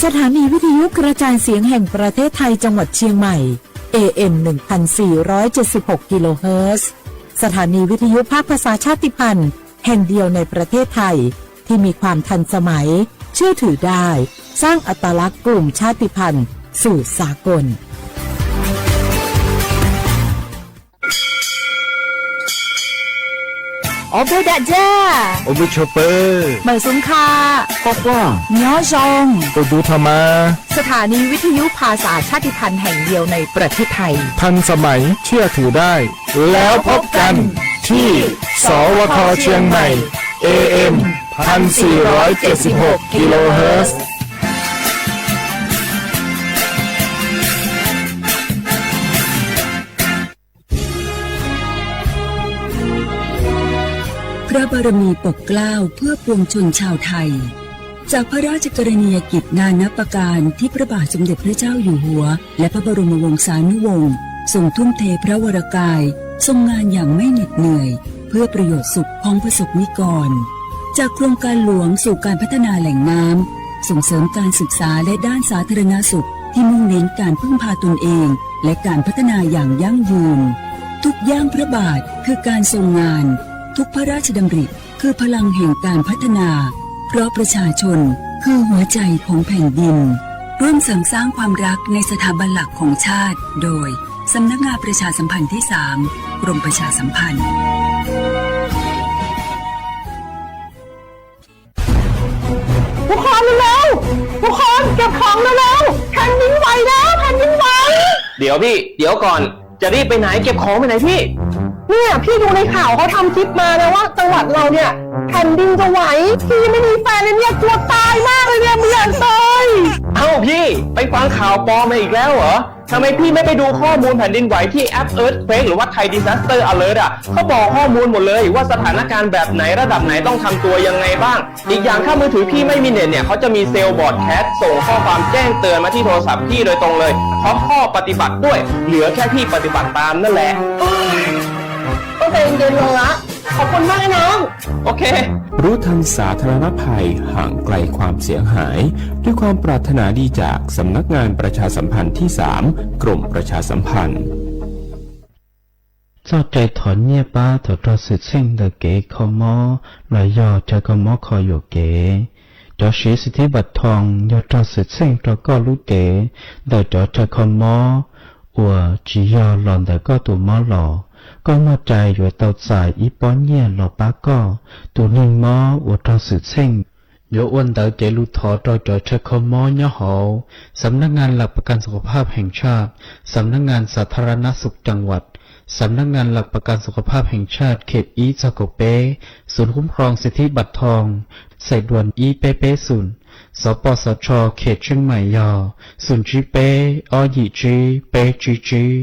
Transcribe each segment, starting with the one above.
สถานีวิทยุกระจายเสียงแห่งประเทศไทยจังหวัดเชียงใหม่ เอ เอ็ม หนึ่งพันสี่ร้อยเจ็ดสิบหก กิโลเฮิรตซ์ สถานีวิทยุภาคภาษาชาติพันธุ์แห่งเดียวในประเทศไทย ที่มีความทันสมัย เชื่อถือได้ สร้างอัตลักษณ์กลุ่มชาติพันธุ์สู่สากล Ob peb dag zaj, ua npawg tshaj pawg, mawm xub kha, quaj quaj, nyob zoo, tus dub tho mas. สถานีวิทยุภาษาชาติพันธุ์แห่งเดียวในประเทศไทย ทันสมัย เชื่อถือได้ แล้วพบกันที่ สวท เชียงใหม่ เอ เอ็ม พันสี่ร้อยเจ็ดสิบหก กิโลเฮิรตซ์ พระบารมีปกเกล้าเพื่อปวงชนชาวไทย จากพระราชกรณียกิจนานับประการที่พระบาทสมเด็จพระเจ้าอยู่หัว และพระบรมวงศานุวงศ์ทรงทุ่มเทพระวรกาย ทรงงานอย่างไม่เหน็ดเหนื่อย เพื่อประโยชน์สุขของประสบนิกร จากโครงการหลวงสู่การพัฒนาแหล่งน้ำ ส่งเสริมการศึกษาและด้านสาธารณสุขที่มุ่งเน้นการพึ่งพาตนเอง และการพัฒนาอย่างยั่งยืน ทุกย่างพระบาทคือการทรงงาน ทุกพระราชดำริคือพลังแห่งการพัฒนา เพราะประชาชนคือหัวใจของแผ่นดิน ร่วมเสริมสร้างความรักในสถาบันหลักของชาติ โดย สำนักงานประชาสัมพันธ์ที่สาม กรมประชาสัมพันธ์ ทุกคนเร็วๆ ทุกคนเก็บของเร็วๆ แผ่นดินไหวแล้ว แผ่นดินไหว เดี๋ยวพี่ เดี๋ยวก่อน จะรีบไปไหน เก็บของไปไหนพี่ เนี่ย พี่ดูในข่าวเขาทำคลิปมานะว่าจังหวัดเราเนี่ย แผ่นดินจะไหว พี่ยังไม่มีแฟนเลยเนี่ย กลัวตายมากเลยเนี่ย ไม่อยากตาย เอ้าพี่ ไปฟังข่าวปลอมมาอีกแล้วเหรอ ทำไมพี่ไม่ไปดูข้อมูลแผ่นดินไหวที่แอป Earthquake หรือว่า Thai Disaster Alert อ่ะ เขาบอกข้อมูลหมดเลยว่าสถานการณ์แบบไหนระดับไหนต้องทำตัวยังไงบ้าง อีกอย่างถ้ามือถือพี่ไม่มีเน็ตเนี่ย เขาจะมีเซลล์บรอดแคสต์ส่งข้อความแจ้งเตือนมาที่โทรศัพท์พี่โดยตรงเลย พร้อมข้อปฏิบัติด้วย เหลือแค่พี่ปฏิบัติตามนั่นแหละ ต้องใจเย็นลงละ ขอบคุณมากนะน้อง โอเค รู้ทันสาธารณภัย ห่างไกลความเสียหาย ด้วยความปรารถนาดีจากสำนักงานประชาสัมพันธ์ที่สาม กรมประชาสัมพันธ์ Txoj cai thov nyiaj pab thaum raug xwm txheej ntawm kev kho mob los yog chaw kho mob kho yuam kev. Cov siv xim thib npam thoo yog raug xwm txheej rau koj lub cev ntawm cov chaw kho mob uas tsis yog los ntawm koj tus mob los. Koj muaj cai yuav tau txais ib pob nyiaj los pab koj. Tus neeg mob uas raug xwm txheej yuav ua ntawv cev lus thov rau cov chaw kho mob nyob hauv สำนักงานหลักประกันสุขภาพแห่งชาติ สำนักงานสาธารณสุขจังหวัด สำนักงานหลักประกันสุขภาพแห่งชาติ เขต ib txog kaum peb, ศูนย์คุ้มครองสิทธิบัตรทอง สายด่วน ib peb pebศูนย์, สปสช เขตเชียงใหม่ yog ศูนย์ tsib peb, ob yim tsib, peb tsib tsib.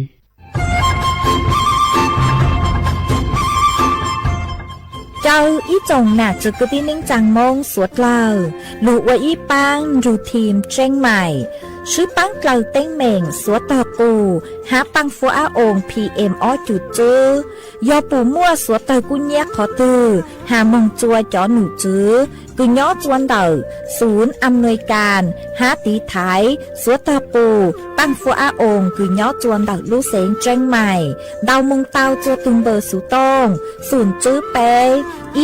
Caw ib tsoom nam txiv kwv tij neej tsaa Moob suav dlawg lug ua ib paab nrug team Tseeb Maim sib paab dlawg teeb meem suav tawg qus hab paaj fuab ab oos P M ob cum tswb. Yog puas muaj suav tawg kub nyab qhov twg has moog tsua cov num tswv kws nyob tsua ntawm xum am nuis kas hab tiv thaiv suav tawg qus paaj fuab ab oos kws nyob tsua ntawm lub xeev Tseeb Maim ntau moog tau tsua tug npawb xuv tooj xum tswb peb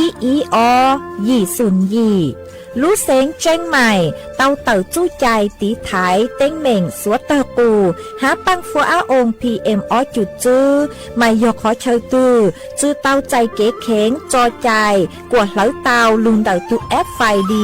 ib ib ob yim xum yim. Lub xeev Tseeb Maim tau tawm txuj cai tiv thaiv teeb meem suav tawg qus hab paaj fuab ab oos P M ob cum tswb, mas yog qhov chaw twg tsi tau txais kev kheev tso cai kuas hlawv tau lug ntawm tug F F I D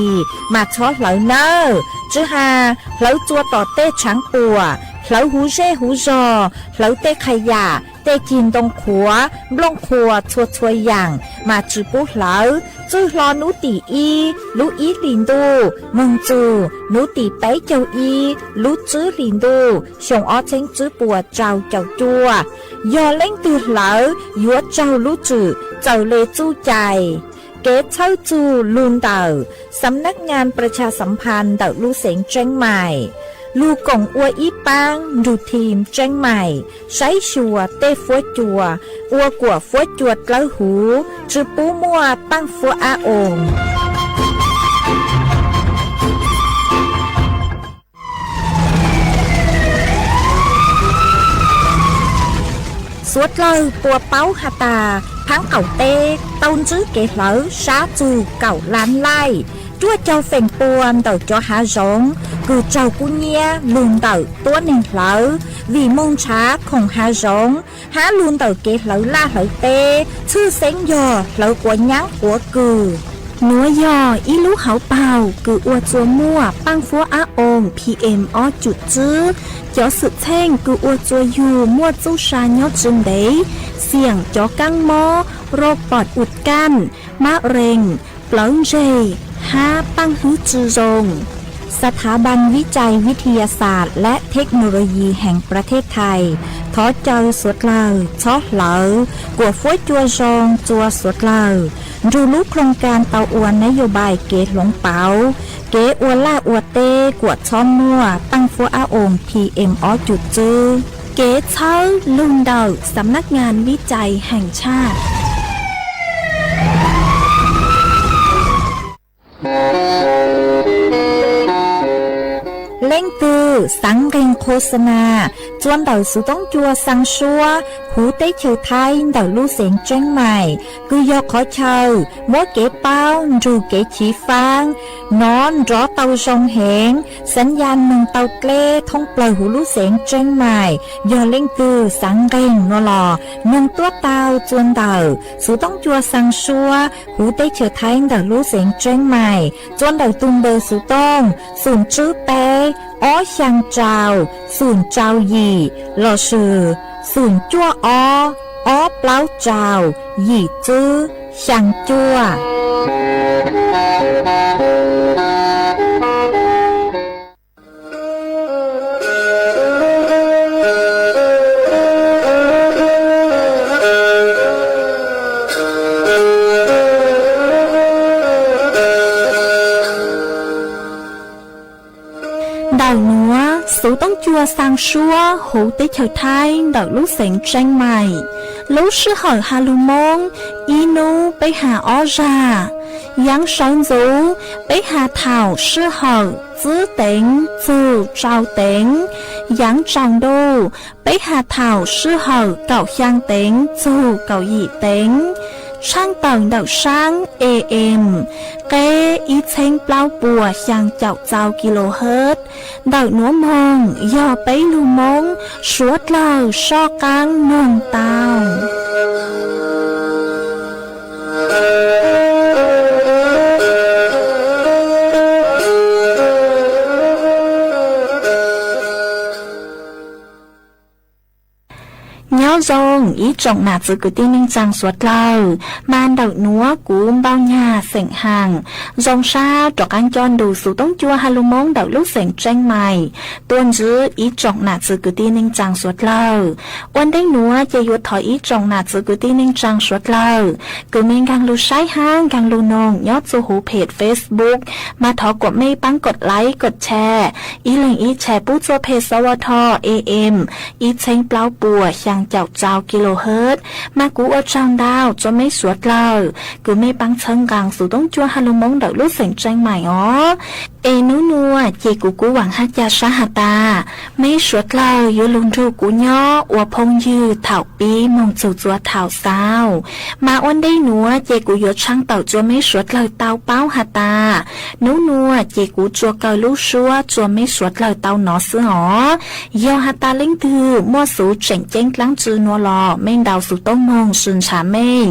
mas txhob hlawv nawb. Tsi has hlawv tsua tom tej tshaav puam, hlawv huv zej huv zog, hlawv tej qha yam, tej cig ntoo qhuav, nplooj qhuas txhua txhua yaam mas tsi pub hlawv. Txwj hlo nub tim ib lub ib hlis ntuj moog txug nub tim peb caug ib lub tswb hlis ntuj xyoo ob txheeb tswb puas rau caum cuaj. Yog leej twg hlawv yuav raug lub tswm txawm le txuj cai. Kev txhawb txug lug ntawm สำนักงานประชาสัมพันธ์ ntawm lub xeev Tseeb Maim, lug koom ua ib paab nrug team Tseeb Maim saib xyuas tej fuab cua ua kuam fuab cua dlawb huv, tsi pub muaj paaj fuab ab oos. Suav dlawg puas paub has tas, phab qaum teb tau ntsib kev hlawv sab txug kaum lab laij, ruaj caug feem pua ntawm cov hav zoov kws raug kub nyiab lug ntawm tuab neeg hlawv vim moog ntshav khoom hav zoov, hab lug ntawm kev hlawv laj hlawv teb, tshwj xeeb yog hlawv quav nyab quav kws. Nuav yog ib lub hauv paug kws ua txua muaj paaj fuab ab oos P M ob cum tswb. Cov xwm txheej kws ua txua yug muaj txuj sa nyob tsi ntev, xiam cov kaab mob, rau pom ua kaj, mab rees, plawv ntseg, hab paaj hwb tsi zoo. สถาบันวิจัยวิทยาศาสตร์และเทคโนโลยีแห่งประเทศไทย thov caw suav dlawg txhob hlawv quas fuab cua zoo txua suav dlawg. Nrug lub khoos kas tau ua nab yos npais kev hloov pauv, kev ua laj ua teb kuas txhob muaj paaj fuab ab oos P M ob cum tswb. Kev txhawb lug ntawm สำนักงานวิจัยแห่งชาติ. Leej twg xaav nqeeg qhua xa nas txua ntawm xuv toob cua xaa suab huv teb chaws Thaib ntawm lub xeev Tseeb Mais, kws yog qhov chaw muab kev paub nrug kev chiv faab nov nrov tau zoo heev, xaav ya noog tau dleb thoob plawg huv lub xeev Tseeb Mais. Yog leej twg xaav nqeeg nuav los noog tuab tau txua ntawm xuv toob cua xaa suab huv teb chaws Thaib ntawm lub xeev Tseeb Mais txua ntawm tug npawb xuv tooj xoom tswb peb ob xyaa rau xoom rau yim lossis xoom cuaj ob ob plaub rau yim tswb xyaa cuaj. Ntawm nuav xuv toob cua xaa suab huv teb chaws Thaib ntawm lub xeev Tseeb Mais, lub sij hawm ha lug Moob ib nub peb ha ob zag. Yaav sawv ntxuv peb ha thaum sij hawm tsib teev txug rau teev. Yaav tsaus ntuj peb ha thaum sij hawm kaum xyaa teev txug kaum yim teev. Tshaaj tawm ntawm saab A M qeb ib txheeb plaub puas xyaa caum txau kilohertz. Ntawm nuav moog yog peb lug Moob suav dlawg soj qaab noog tau. Nyob zoo ib tsoom nam txiv kwv tij neej tsaa suav dlawg, mas ntawm nuav kuv Npauj Nyag xeem Haam zoo sab rov qaab coj nrug xuv toob cua ha lug Moob ntawm lub xeev Tseeb Mais tuaj ntsib ib tsoom nam txiv kwv tij neej tsaa suav dlawg. Ua ntej nuav ces yuav thov ib tsoom nam txiv kwv tij neej tsaa suav dlawg kws mej nkaag lug saib hab nkaag lug noog nyob txug huv phem Facebook, mas thov kuas mej paab kod like kod share, ib leeg ib share pub txug phem S W T A M ib txheeb plaub puas xyaa caum txau kilohertz. Mas kuv ua tsaug ntau txug mej suav dlawg kws mej paab txhawb nqaa xuv toob cua ha lug Moob ntawm lub xeev Tseeb Mais os. Es nub nuav ces kuv kuj vaam hab ca sab has tas, mej suav dlawg yuav lug nrug kuv nyob ua phooj ywg thaum pib moog txug txua thaum xaus. Mas ua ntej nuav ces kuv yuav tshaaj tawm txua mej suav dlawg tau paub has tas, nub nuav ces kuv tsuas kaw lub suab txua mej suav dlawg tau nov xwb os. Yog has tas leej twg muaj xuv tseem ceeb dlaab tsi nuav los mej ntaus xuv tooj moog sw ntshaw mej,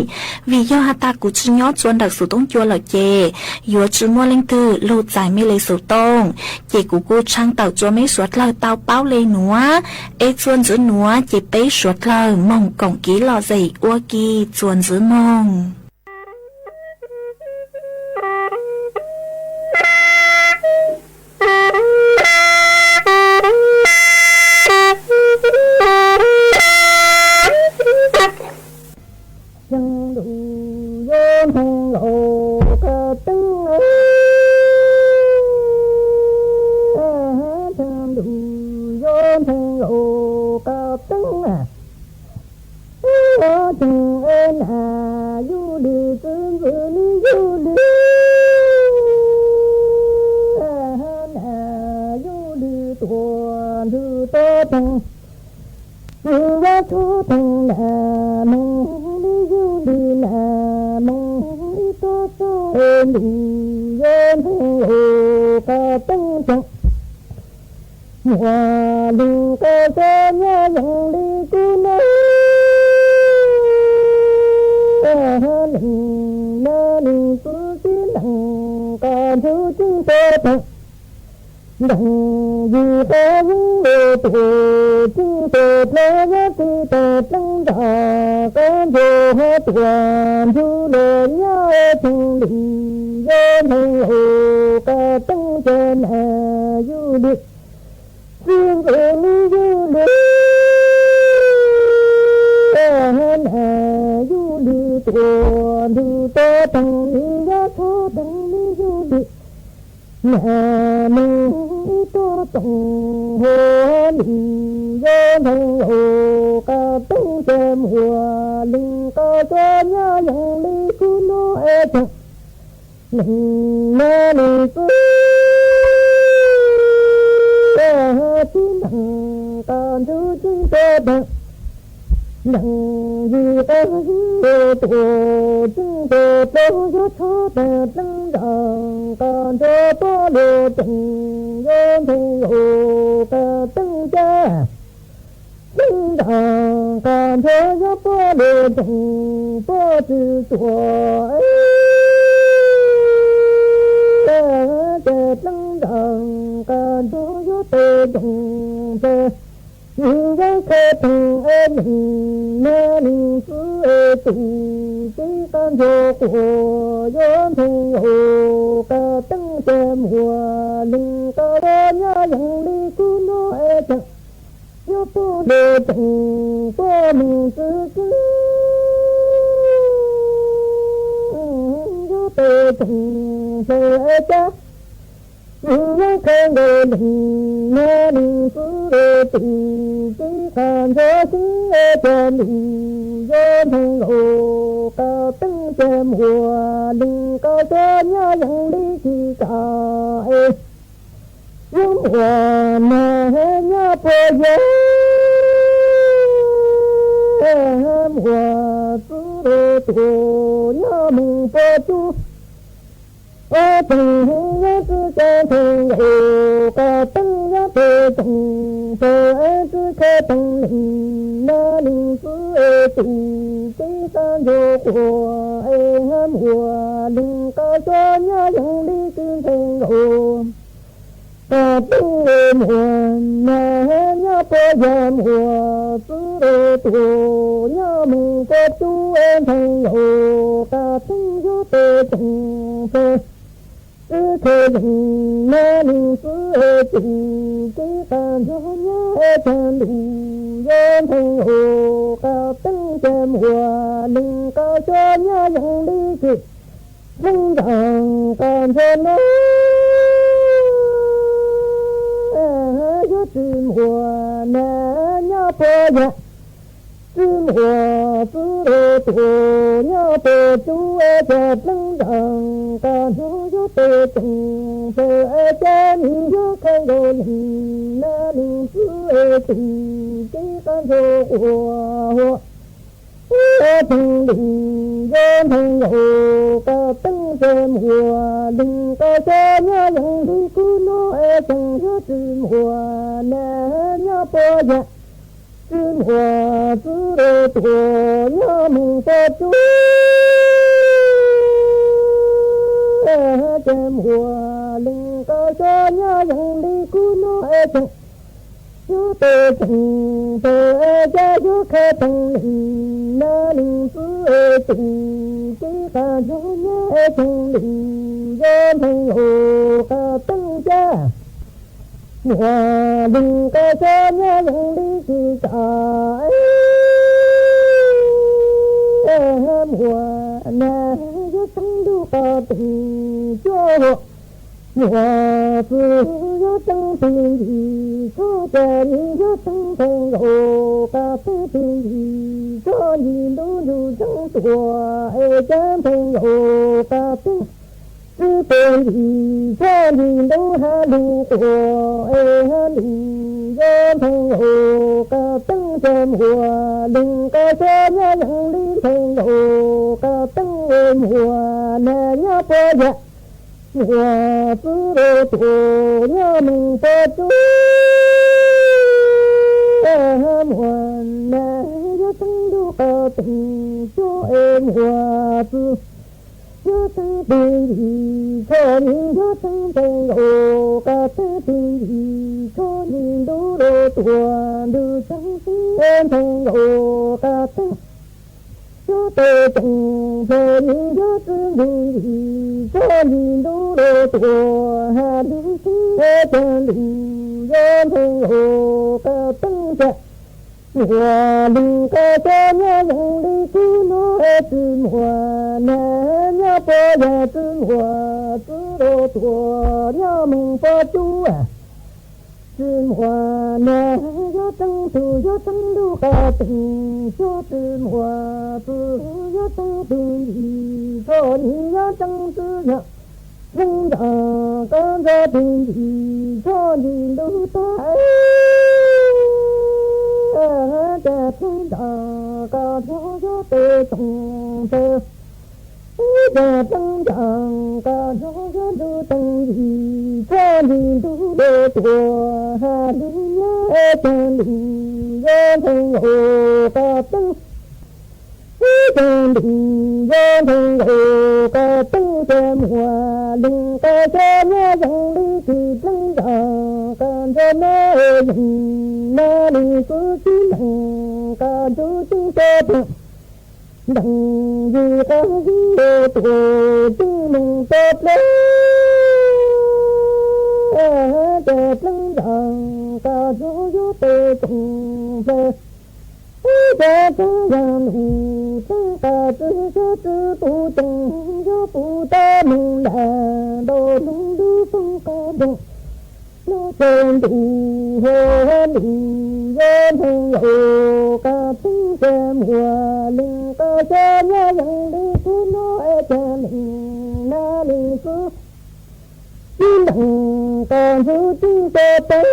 vim yog has tas kuv tsi nyob txua ntawm xuv toob cua lawm ces yuav tsi muaj leej twg lug txais mej le xuv tooj. Ces kuv kuj tshaaj tawm txua mej suav dlawg tau paub le nuav. Es txuas ntxiv nuav ces peb suav dlawg moog koom kiv lom zem ua ke txuas ntxiv moog. Txhob theej nas moog li yug lwm nas moog ib tog txog ntuj yuav ntheej los koj teej tseem muaj leej koj xyuas nyob yeej li kuv nua. Leej nua leej txwv sib ntees koj nrug ceeb tuag theej ntees yig qhov yeeb lug tuaj ceeb tuag dlua yuav txij tag dleeb nrog koj nrug tuaj nrug luag nyob cheej lwm yuav ntheej los koj teej ca nas yug lwm. Txwv ntxwv li yug lwm, nas yug lwm tuaj nrug tuaj theej li yuav txhob theej li yug lwm. Nas moog ib tog txoom huv lwm yuav ntheej los koj teej ca muaj leej koj xyuas nyob yeej li kuv nua es tseem leej nua leej txwv sib ntees koj nrug ceeb tuag theej ntees yig qhov yeeb lug tuaj ceeb tuag dlua yuav txhob tag dleeb nrog koj nrug puab luag tseem yuav ntheej los koj teej ca dleeb nrog koj nrug yuav puab luag tseem puab txwv tuaj ca dleeb nrog koj nrug yuav tes tseem peg yig yeeb khaws theej es leej nua leej txwv es tus txiv qab nrug quas yuav ntheej los koj teej ca muaj leej koj xyuas nyob yeej li kuv nua es tseem yuav puab luag tseem puab moog txwv ceeb yuav tes tseem peg es ca yig yeeb khaws nkaus leej nua leej txwv tus txiv qab nrug xyuas ca ntuj yuav ntheej los koj teej ca muaj leej koj xyuas nyob yeej li kis koj es yuav muaj nas nyob puab yam muaj txwv tuaj nyob moog puab cub es tseem yuav txwv ca ntheej los koj teej yuav tes tseem peg es txwv khaws theej leej nua leej txwv es tus txiv qab nrug quas es muaj leej koj xyuas nyob yeej li kis ntheej los koj teej muaj nas nyob puab yam muaj txwv tuaj nyob moog puab cub es ntheej los koj teej yuav tes tseem peg txwv khaws leej nua leej txwv es tus txiv qab nrug nyob es ca ntuj yuav ntheej los koj teej ca muaj leej koj xyuas nyob yeej li kis dleeb nrog koj nrug nua yuav tsi muaj nas nyob puab yam tsi muaj txwv tuaj nyob puab cub es ca dleeb nrog koj nrug yuav tes tseem peg es ca yig yeeb khaws nkaus leej nua leej txwv es tus txiv qab nrug quas huam es theej lwm yuav ntheej los koj teej ca muaj leej koj xyuas nyob yeej li kuv nua es tseem yuav tsi muaj nas nyob puab yam tsi muaj txwv tuaj nyob moog puab cub ca muaj leej koj xyuas nyob yeej li kuv nua es tseem yuav tes tseem peg ca yuav khaws theej leej nua leej txwv es tus txiv qab nrug nyob es theej lwm yuav ntheej los koj teej ca muaj leej koj xyuas nyob yeej li kis koj muaj nas yuav txheeb ntuj koj teej cuab huam muaj txwv yuav txheeb peg ncig txhob ca yig yuav txheeb ntheej los koj teej peg ncig txhob ncig ntuj ntuj txheeb tuaj es ca ntheej los koj teej txwv peg ncig txhob ncig ntuj hab lug quas es hab lug Ntxhee Nkaus Kab Teeb ces muaj leej kab xyov nyob yeej li Ntxhee Nkaus Kab Teeb es muaj nas nyob puas yog muaj txwv rau tuaj nyob meej puas tsuj muaj nas nyob tseeb ntuj qab teeg xyov es muaj txwv nyob tseeb twg ntsis tsho ntsis nyob tseeb Ntxhee Nkaus Kab Teeb twg ntsis tsho ntsis ntub rau tuaj ntws tseeb xwb Ntxhee Nkaus Kab Teeb xyov tes tsoom plawg ntsis nyob txwv ntug ntsis tsho ntsis ntub rau tuaj has lug xwb cag lug yog Ntxhee Nkaus Kab Teeb cag muaj leej kab xyov nyob yeej li kuv no es txwv muaj nas nyob puas yog txwv muaj txwv rau tuaj nyob meej puas tsuj txwv muaj nas yog tseeb tug yog tseeb ntuj qab teeg xyov txwv muaj txwv yog tseeb tug ntsis tsho ntsis yog tseeb txwv yog pleev nram kab nrog tug ntsis tsho ntsis ntub tag cag pleev nram kab nrog yog tes tsoom plawg cag pleev nram kab nrog yog ntuj teeg ntsis tsho ntsis ntub rau tuaj has lug nyob cag lug yog Ntxhee Nkaus Kab Teeb cag lug yog Ntxhee Nkaus Kab Teeb cag muaj leej kab xyov nyob yeej li kws pleev nram kab nrog nab yeej nab leej txwv tsis nteem kab nrug ceeb tsho tag nteem yig qab yeeb rau tuaj ceeb meej puas dlawb cag pleev nram kab nrog yog tes tsoom plawg cag tag yog lug tseeb kab txwv xyov txwv puv ceem yog puv tau meej lam ntau lug lug foom kab nroog los cag ntuj hos ntuj yog Ntxhee Nkaus Kab Teeb cag muaj leej kab xyov nyob yeej li kuv no es cag leej nab leej txwv tsis nteem kab nrug ceeb tsho tag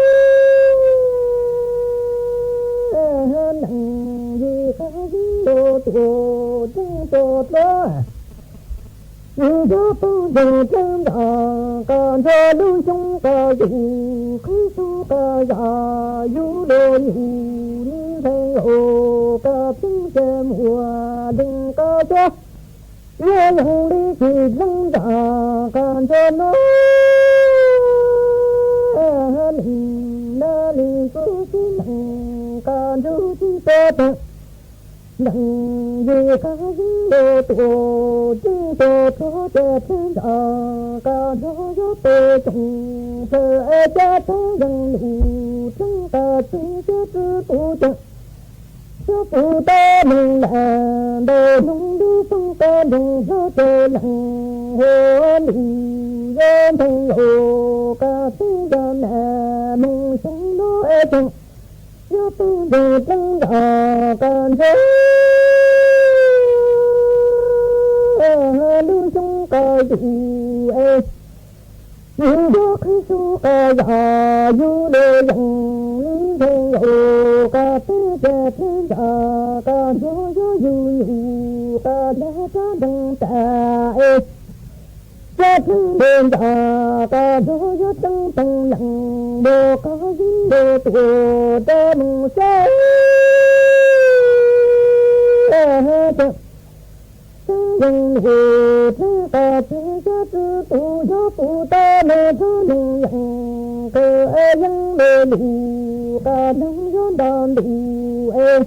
nteem yig qab yeeb rau tuaj ceeb tsho dlawb yug yog pob ntseg pleev nram kab nrog lub xyoob kab yug qhib xub kab zam yug los nyuj li Ntxhee Nkaus Kab Teeb cag muaj leej kab xyov nyob yeej li kws pleev nram kab nrog nab leej nab leej txwv tsis nteem kab nrug ceeb tsho tag nteem yig qab yeeb rau tuaj ceeb tsho dlawb cag pleev nram kab nrog yog tes tsoom plawg cag tag yeej lug tseeb kab txwv xyov txwv puv ceem xyov puv tau meej lam ntau lug lug foom kab nroog yog cag leej hos ntuj yog Ntxhee Nkaus Kab Teeb cag nas meej xyoo no es tseem yog pob ntseg pleev nram kab nrog lub xyoob kab yug es yug yog qhib xub kab zam yug los yeej li Ntxhee Nkaus Kab Teeb cag pleev nram kab nrog yog yug nyuj kab dlawb rab nreeg tas es cag pleev nram kab nrog yog tseeb peem leej npog qab yeeb rau tuaj rau meej xyov tseeb yeej lug tseeb kab txwv xyov txwv puv yog puv tau meej rog neeg yeej kawg yeej le lug kab neeg yog nrog ntuj es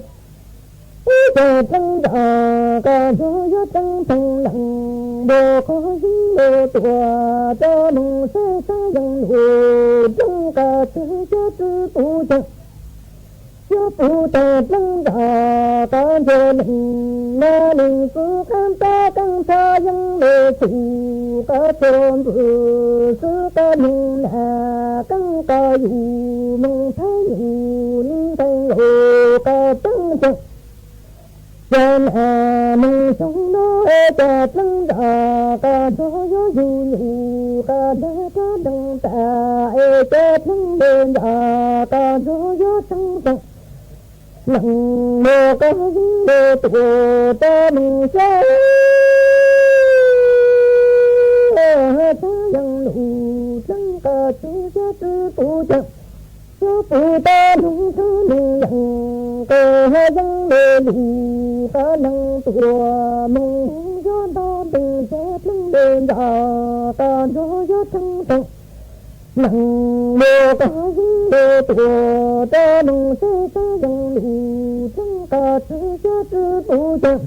ib cag pleev nram kab nrog yog tseeb peem leej npog qab yeeb rau tuaj rau meej xyov tseeb yeej lug tseeb kab txwv xyov txwv puv ceem xyov puv tau pleev nram kab nrog neeg nab leej txwv qab nrab keeb tshaj yeej le txug kab txhua ntxwg xwb kab nug nas keeb kab yug meej thab nyuj li Ntxhee Nkaus Kab Teeb cag cag nas meej xyoo no cag pleev nram kab nrog yog yug nyuj Koj dag rab dee tas es cov dleeg le ntawd koj ntsuag yuav tseeb tseem. Neeg muaj koj yeej le tuaj rau neeg saib, txhaj yeej lus dleej koj txwv xyab txwv pum ceem. Xyab pum tau noog txhaj neeg yeem, koj yeej le lus koj neeg tuaj moog yuav nto ntees cov dleeg le ntawd koj ntsuag yuav tseeb tseem. Neeg muaj koj yeej le tuaj rau neeg saib, txhaj yeej lus dleej koj txwv xyab txwv pum ceem.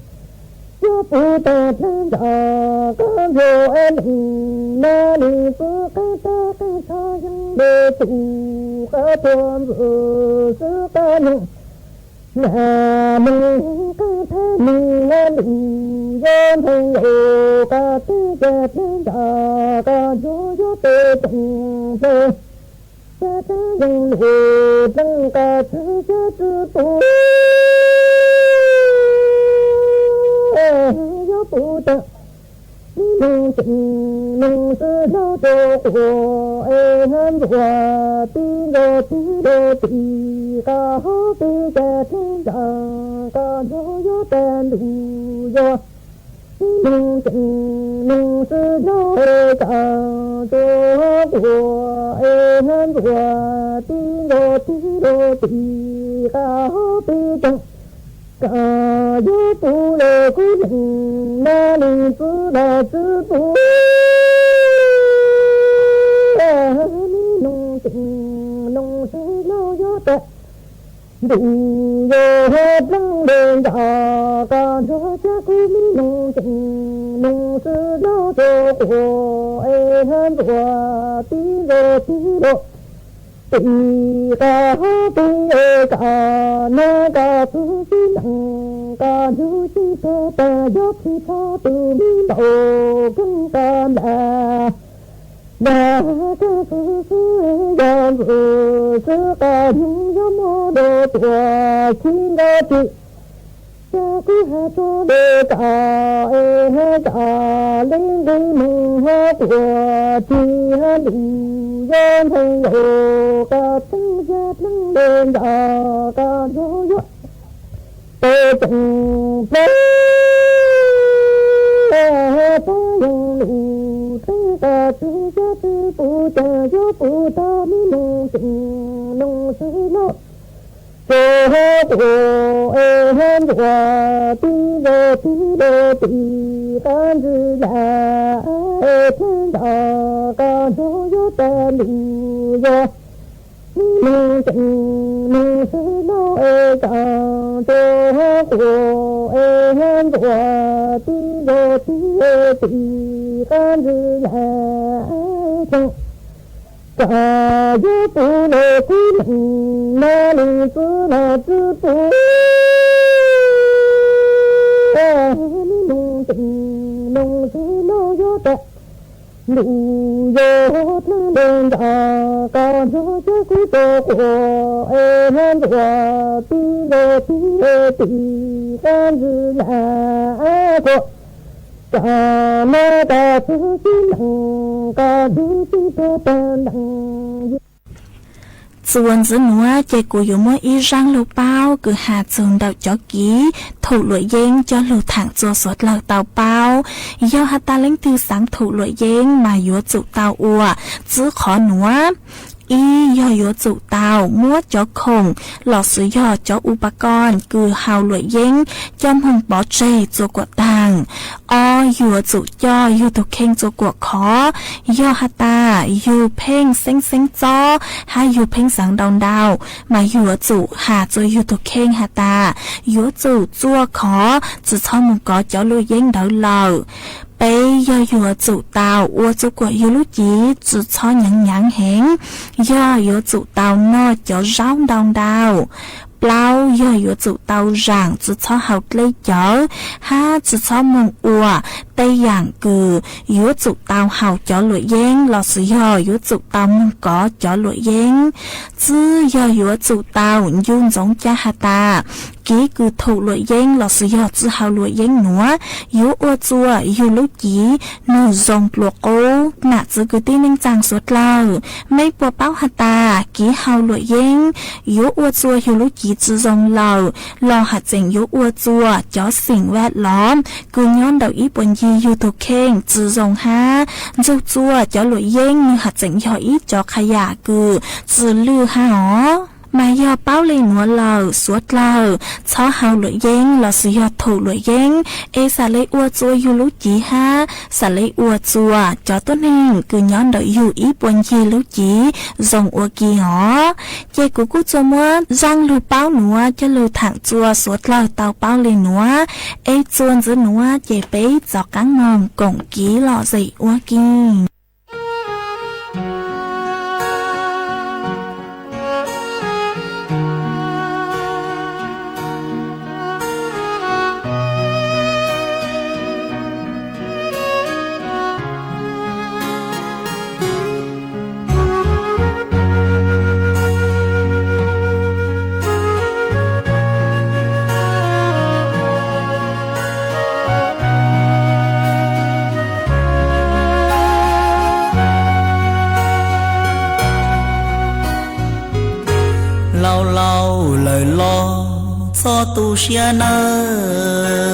Xyab pum tag dleeg ntawd koj ntsuag es neeg na neeg txwv qaab tag qaab txhaj yeej le txuj koj tuaj ntxwv xwb koj neeg. Na neeg qaab tag neeg na lus yuav ntxhee yaum koj tag dleeg ntawd koj ntsuag yuav peb tseem ple. Xyab txhaj yeej lus dleej koj txwv xyab txwv pum yuav pum tag. Neeg tseem neeg xwb hlob rua quas es hab ntxuav tib nrog twg rua tim qab hauv peb caj dleeg ntawd koj ntsuag yuav tag ntuj yuav. Neeg tseem neeg xwb hlob es koj rua quas es hab ntxuav tib nrog twg rua tim qab hauv peb caj. Koj yuav pum le kuv neeg na neeg txwv los txwv pum. Neeg tseem neeg xwb hlob yuav tag ntuj yuav dleej le ntawd koj ntsuag xyab kuv me neeg tseem neeg xwb hlob rua quas es hab ntxuav tib nrog twg rua tim qab hauv peb caj. Na koj txwv xwb neeg koj ntsuag xwb tag tag yuav tsis txhob tus me ntaus keeb koj nplam. Dag koj xwb xwb yog ntxwv xwb koj nyoog yuav muab rua tuaj txhib nrab tsi. Cas kuv has rua le koj es koj le nqe moog hab quas txhib hab lus yuav ntxhee yaum koj txeeb yag dleeg le ntawd koj ntsuag yuav peb tseem ple. Txhaj yeej lus dleej koj txwv xyab txwv pum cas yuav pum tag me neeg tseem neeg xwb hlob rua quas es hab ntxuav tib nrog twg rua tim qab ntxwg lam es dleeg ntawd koj ntsuag yuav tag ntuj yuav. Me neeg tseem neeg xwb hlob es koj rua quas es hab ntxuav tib nrog twg rua tim qab ntxwg lam dleeg. Koj yuav pum le kuv neeg na neeg txwv los txwv pum. Me neeg tseem neeg xwb hlob yuav tag ntuj yuav dleeg le ntawd koj ntsuag xyab kuv rua quas es hab ntxuav tib nrog twg rua tim qab ntxwg lam kuas. Koj na koj txwv xwb neeg koj ntsuag xwb tag tag neeg. Txuas ntxiv nuav ces kuv yuav muab ib zaaj lug paub kws has txug ntawm cov kiv thum luam yeeb coj lug thaam txua suav dlawg tau paub. Yog has tas leej twg xaav thum luam yeeb mas yuav tsum tau ua txwb qhov nuav. Ib, yog yuav tsum tau muab cov khoom lossis yog cov upas koj kws haus luam yeeb coj moog pov tseg txua kuam taag. Ob, yuav tsum coj yug tug kheej txua kuam khov. Yog has tas yug pheej xeeb xeeb txob hab yug pheej xaav ntau ntau mas yuav tsum has txua yug tug kheej has tas yuav tsum txua khov tsi txhob moog kov cov luam yeeb ntawd lawm. Peb, yog yuav tsum tau ua txua kuam yug lub civ tsi txhob nyaav nyaav heev. Yog yuav tsum tau noj cov zaub ntau ntau. Plaub, yog yuav tsum tau zaam tsi txhob haus dleb cawv hab tsi txhob moog ua tej yaam kws yuav tsum tau haus cov luam yeeb lossis yog yuav tsum tau moog kov cov luam yeeb. Tsib, yog yuav tsum tau ncu ntsoov ca has tas kiv kws thum luam yeeb lossis yog tsi haus luam yeeb nuav yuav ua txua yug lub civ nwg zoo dlua qub. Nam txwv kwv tij neej tsaa suav dlawg, mej puas paub has tas kev haus luam yeeb yuav ua txua yug lub cev tsi zoo lawm los haj tseem yuav ua txua cov xeem vaj lov kws nyob ntawm ib puas ncig yug tug kheej tsi zoo hab ntsug txua cov luam yeeb nwg haj tseem yog ib cov qhov yam kws tsi lwj hab os. Mas yog paub le nuav lawm suav dlawg, txhob haus luam yeeb lossis yog thum luam yeeb es xam le ua txua yug lub cev hab xam le ua txua cov tuab neeg kws nyob ntawm yug ib puas ncig lub cev zoo ua ke os. Ces kuv kuj txua muab zaaj lug paub nuav coj lug thaam txua suav dlawg tau paub le nuav, es txuas ntxiv nuav ces peb rov qaab moog koom kev lom zem ua ke. Laus laus lawm los txhob tu siab nawb,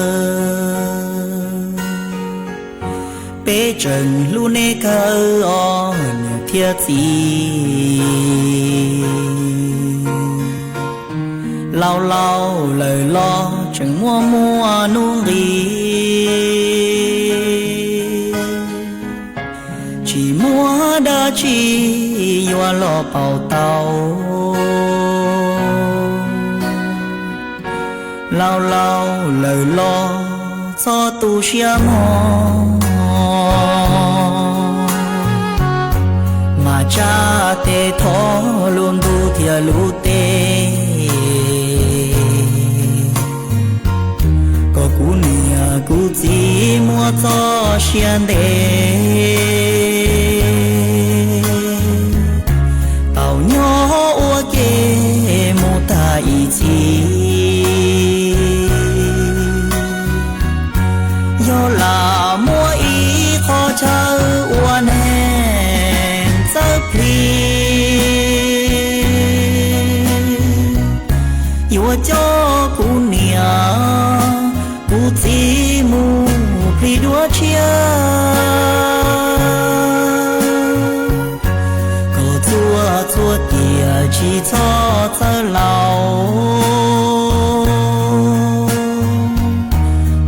peb tseem hlub neb kawg os niam thiab txiv. Laus laus lawm los tseem muaj muaj nuj nqis, tsis muaj dab tsi yuav los pauv tau. Laus laus lawm los txhob tu siab mog, mas tsa tes thov lub ntuj thiab lub teb, kom kuv niam kuv txiv muaj txoj sia ntev, tau nyob ua ke mus tag ib txhis. Yog lam muaj ib qho chaw ua neeg txawj plig, yuav coj kuv niam kuv txiv mus plig dua tshiab, kom txhua txhua tiam tsis txhob txawj laus,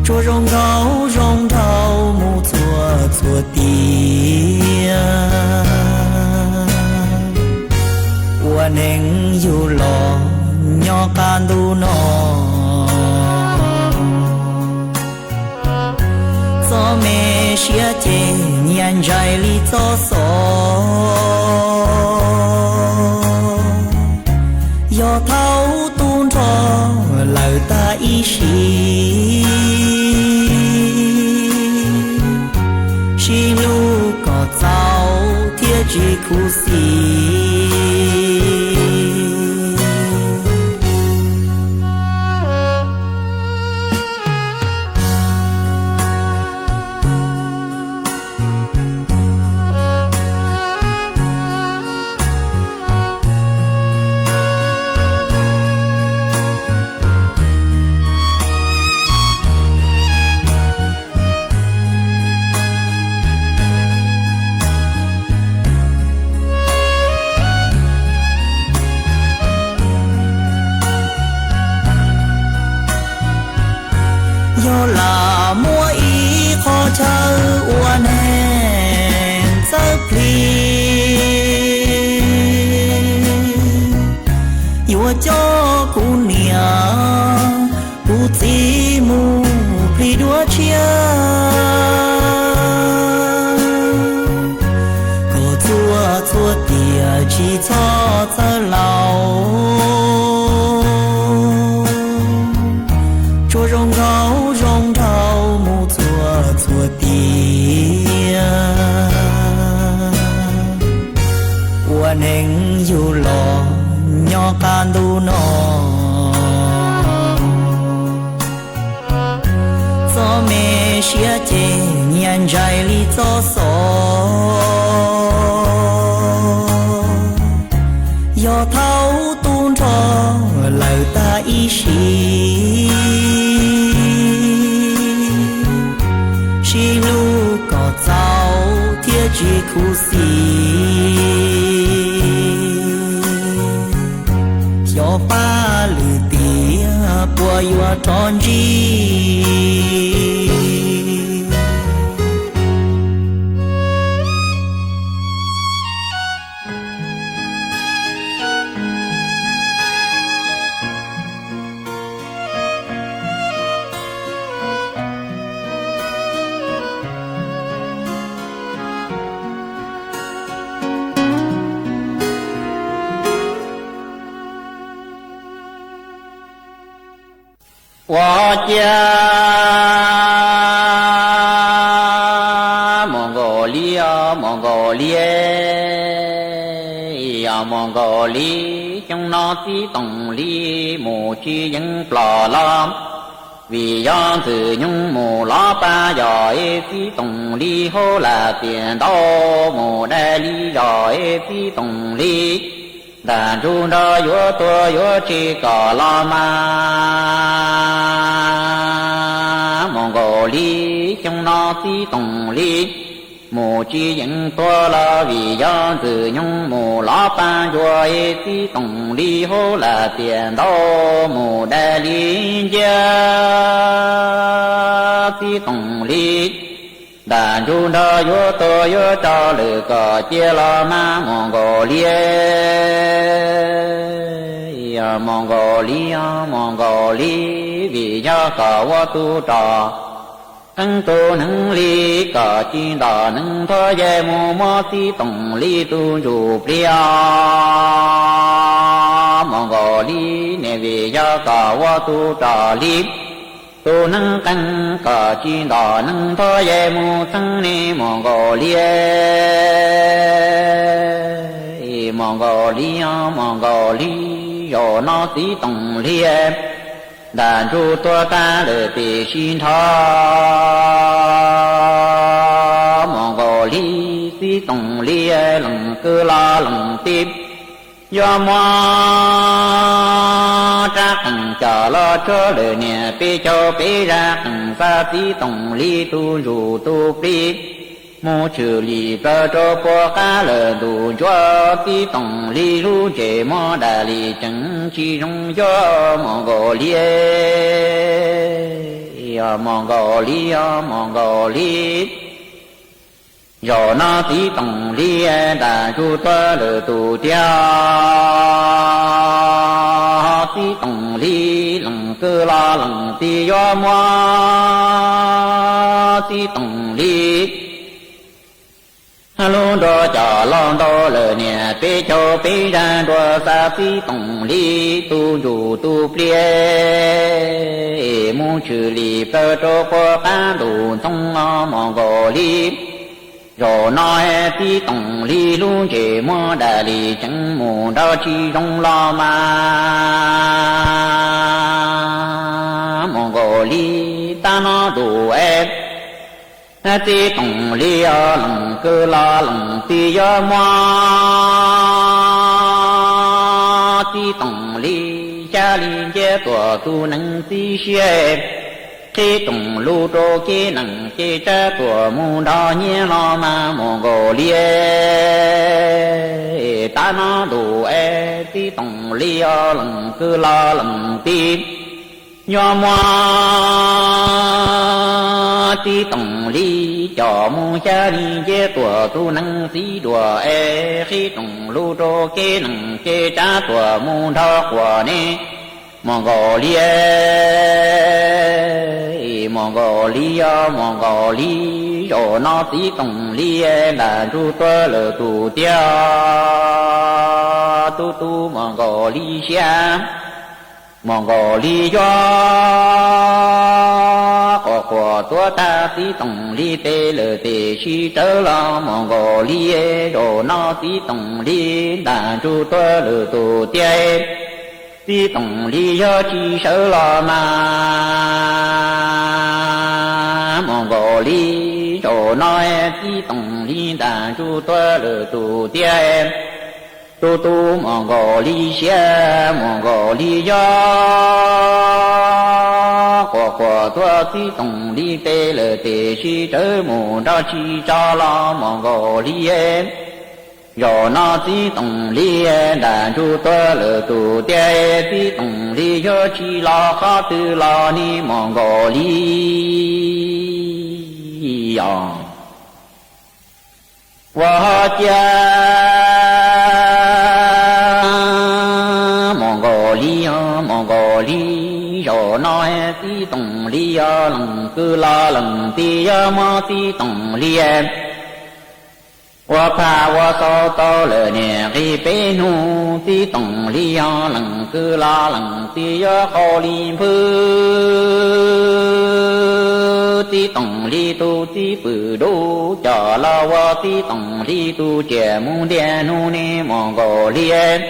tsuas zoo nraug zoo nraug mus txhua txhua tiam. Ua neeg yug los nyob qab ntuj no, txoj me siab ces nyias ntsais li txoj xov. Yog thaum tu nrho lawm tag ib sim, sib hlub kom txaus thiab tsis khuv xim. Yog lam muaj ib qho chaw ua neeg txawj plig, yuav coj kuv niam kuv txiv mus plig dua tshiab, kom txhua txhua tiam tsis txhob txawj laus, tsuas zoo nraug zoo nraug mus txhua txhua tiam. Ua neeg yug los nyob qab ntuj no, txoj me siab ces nyias ntsais li txoj xov. khuv xim, xyov pab lwm tiam puas yuav rov ntsib. Ua ciav mus nkaus li, mus nkaus li, mus nkaus li, xyoo no txiv Toom Lis mus tsis yeej ploj los, vim yog Ntxwg Nyoog mus lov pab yog es txiv Toom Lis hauv lam tiam ntau, mus dai li zog es txiv Toom Lis ntaj ntsug nrog yuav tuag yuav tseg kom los mas. Mus nkaus li, xyoo no txiv Toom Lis mus tsis yeej tuag los, vim yog Ntxwg Nyoog mus lov pab ntsuag es txiv Toom Lis hauv lam tiam ntau, mus dai li nciab txiv Toom Lis ntaj ntsug nrog yuav tuag yuav tso lwm kom cia los mas. Mus nkaus li, mus nkaus li, mus nkaus li, vim yog kom ua tus rog qeeb tus neeg li, kom tsis ntom neeg nthuav yej mus muab txiv Toom Lis tus ntsuj plig mus nkaus li. Niam, vim yog kom ua tus rog li, tus neeg qeeb, kom tsis ntom neeg nthuav yej mus txheeb ne. Mus nkaus li, mus nkaus li, mus nkaus li, zaum no txiv Toom Lis ntaj ntsug tuag tag lawm tiam sis nrho. Mus nkaus li, txiv Toom Lis lees kwv los lees tij, yuav muab rab qeej coj los tsuag lawm niam, peb caug peb zaj qeej xa txiv Toom Lis tus ntsuj tus plig mus tshwm lim plaws rau puag qab lawm ntuj ntsuab. Txiv Toom Lis lub ntsej muag dam li tseem tsis zoo yuav. Mus nkaus li, mus nkaus li, mus nkaus li, zaum no txiv Toom Lis ntaj ntsug tuag lawm tus tiag. Txiv Toom Lis lees kwv los lees tij, yuav muab txiv Toom Lis lub nruas coj los ntau lawm niam, peb caug peb zaj nruas xa txiv Toom Lis tus ntsuj tus plig mus tshwm lim plaws rau puag qab ntuj ntxoov. Mus nkaus li, zaum no txiv Toom Lis lub ntsej muag dam li tseem mus nrog tsis zoo los mas. Mus nkaus li, tab no ntuj es txiv Toom Lis lees kwv los lees tij, yuav muab txiv Toom Lis xya li nciab tuam tus neeg txiv siab, qhib rooj lus rau kev neeg, ces tsab tuam mus nrog nyiaj los mas. Mus nkaus li, tab no ntuj es txiv Toom Lis lees kwv los lees tij, yuav muab txiv Toom Lis coj mus xya li nciab tuam tus neeg txiv duam es, qhib rooj lus rau kev neeg, ces tsab tuam mus nrog quas ne. Mus nkaus li, mus nkaus li, mus nkaus li, zaum no txiv Toom Lis ntaj ntsug tuag lawm tus tiag. Tus tus mus nkaus li siab, mus nkaus li yuav quas quas tuav tag txiv Toom Lis tes lawm tiam sis rawv los. Mus nkaus li, zaum no txiv Toom Lis ntaj ntsug tuag lawm tus tiag. Txiv Toom Lis yog tsis sawv los mas. Mus nkaus li, zaum no txiv Toom Lis ntaj ntsug tuag lawm tus tiag. Tus tus mus nkaus li siab, mus nkaus li yuav Quas quas tuaj txib Toom Lis tes lawm tiam sis tsawv mus nrog tsis tso los Mus Nkaus Lis. Zaum no txib Toom Lis nram ntug tuaj lawm tus tiag, txib Toom Lis yuav tsis los qhov twg los ne Mus Nkaus Lis os. Ua ho cia Mus Nkaus Lis os, Mus Nkaus Lis, zaum no txib Toom Lis yog lees kwv los lees tij, yog muab txib Toom Lis ua phaj ua xau tau lawm niam nqi peb hnub, txib Toom Lis yog lees kwv los lees tij, yuav qau li npwb txib Toom Lis tus txib pwm dub, coj los ua txib Toom Lis tus tsiaj mus ntiag hnub ne Mus Nkaus Lis.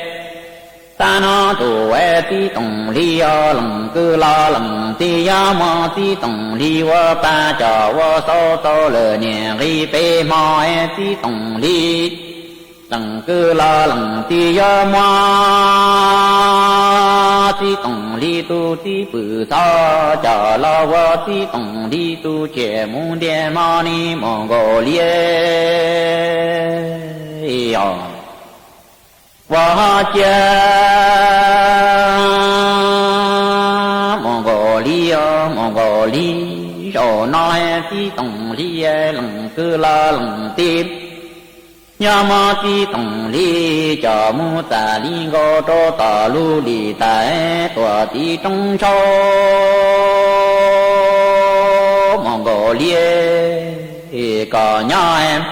Tag no tus txib Toom Lis yog lees kwv los lees tij, yog muab txib Toom Lis ua phaj coj ua xau tau lawm niam nqi peb hmo, txib Toom Lis lees kwv los lees tij, yog muab txib Toom Lis tus txib pwm txhob coj los ua txib Toom Lis tus tsiaj mus ntiag hmo ne Mus Nkaus Lis os. Ua ho cia Mus Nkaus Lis os, Mus Nkaus Lis, zaum no txib Toom Lis lees kwv los lees tij, yog muab txib Toom Lis coj mus txam li nkaus rau tom lub lim tais tuam tim roob ntshau Mus Nkaus Lis, kom nyob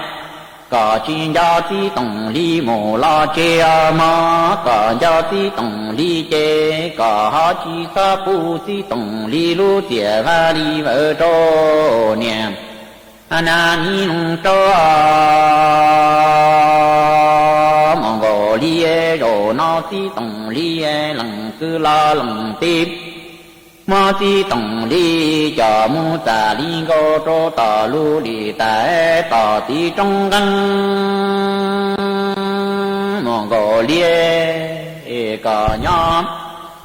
kom tsis nco txib Toom Lis mus los tsev os mog, kom nco txib Toom Lis ces kom ho tsis txhob pub txib Toom Lis lub txiaj vaj li vawv rau niam na mi loos rau Mus Nkaus Lis. Zaum no txib Toom Lis lees kwv los lees tij, muab txib Toom Lis coj mus txam li nkaus rau tom lub lim tais tom tim roob nqeeb Mus Nkaus Lis, kom nyob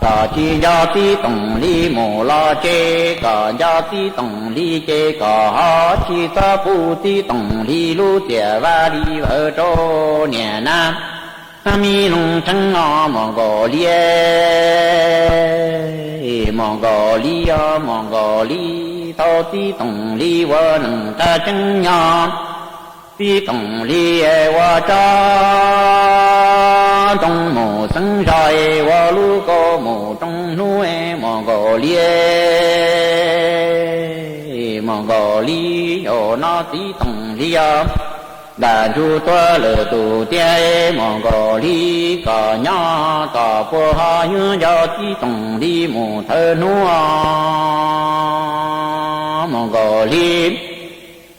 kom tsis nco txib Toom Lis mus los tsev, kom nco txib Toom Lis ces kom ho tsis txhob pub txib Toom Lis lub txiaj vaj li vawv rau niam na mi loos tseeb os Mus Nkaus Lis. Mus Nkaus Lis os, Mus Nkaus Lis, thaum txib Toom Lis ua neeg qab tseeb nyob, txib Toom Lis ua tsob ntoo mus xeeb zos, ua lub kaus mus rooj hnub Mus Nkaus Lis. Mus Nkaus Lis, zaum no txib Toom Lis os, nram ntug tuaj lawm tus tiag Mus Nkaus Lis, kom nyob kom puas ho yuav nco txib Toom Lis mus thawm hnub Mus Nkaus Lis.